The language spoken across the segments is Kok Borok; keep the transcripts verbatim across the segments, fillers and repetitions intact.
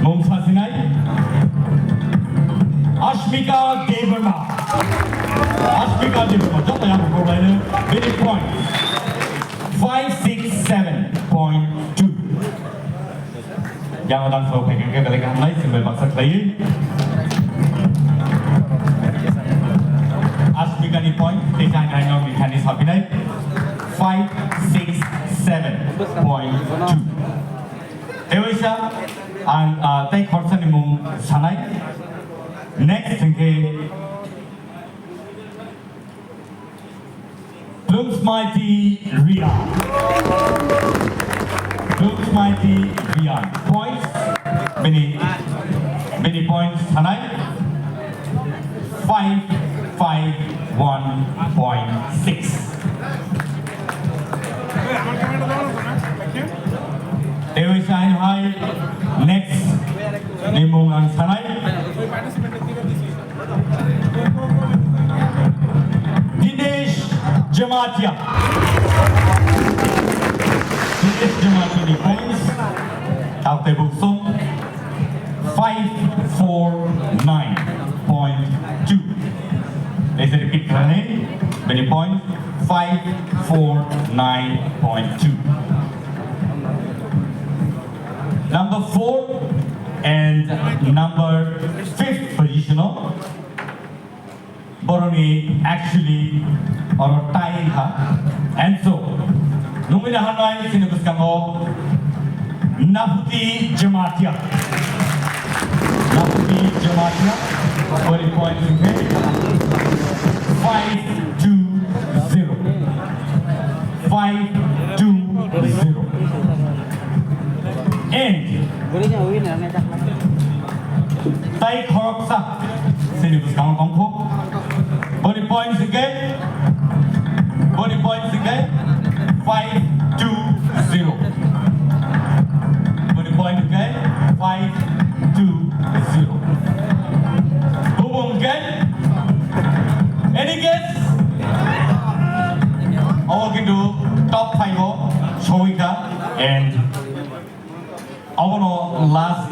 Bung sasinai Ashmika Debbarma. Ashmika Debbarma, joto yang ko laino bini point five six seven point two. Yang odang so phaikhe khe belai kaham nai, sing bai baksa khlaiwi. Ashmika ni point, tei kha nai nok ni thani sapinai five six seven point two. Tei waisa ang, ah, tei khorsa ni mung sanai. Next hwnkhe Plungsmaiti Ria. Plungsmaiti Ria. Points. Bini, bini points sanai. Five five one point six. Tei waisa hai next ni mung ang sanai. Dinesh Jamatia. Dinesh Jamatia ni points. Taote buksong five four nine point two. Is it repeat running? Many point five four nine point two. Number four and number fifth position. Boroni actually oro tie wngkha. And so, nungwi naharnai chini bwskango Naputi Jamatia. Naputi Jamatia, boni point wngkhe five two zero. Five two zero. And tai khoroksa chini bwskango tongkho. Boni points hwnkhe, boni points hwnkhe five two zero. Boni point hwnkhe five two zero. Bubung hwnkhe any guess? Obo kintu top five o sowikha and obono last,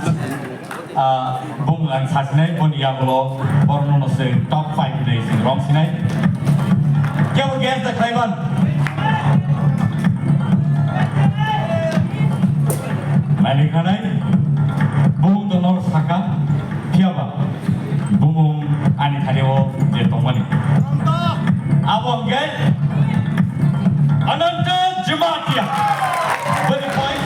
ah, bung ang sasinai, boni yagulo borokno se top five hinwi sing romsinai. Kebo guess da khlaiban? Naini khanai, bung dono saka, phiyaba bumung ani thani o je tongmani. Abo hwnkhe Ananta Jamatia. Boni point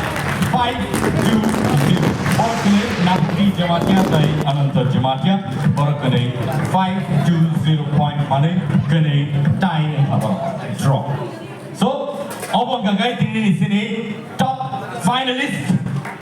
five two zero. Borok kwnwi Naputi Jamatia tei Ananta Jamatia. Borok kwnwi five two zero point manwi kwnwi tie wngkha borok. Draw. So, obo hwnkha khe tinini sini top finalist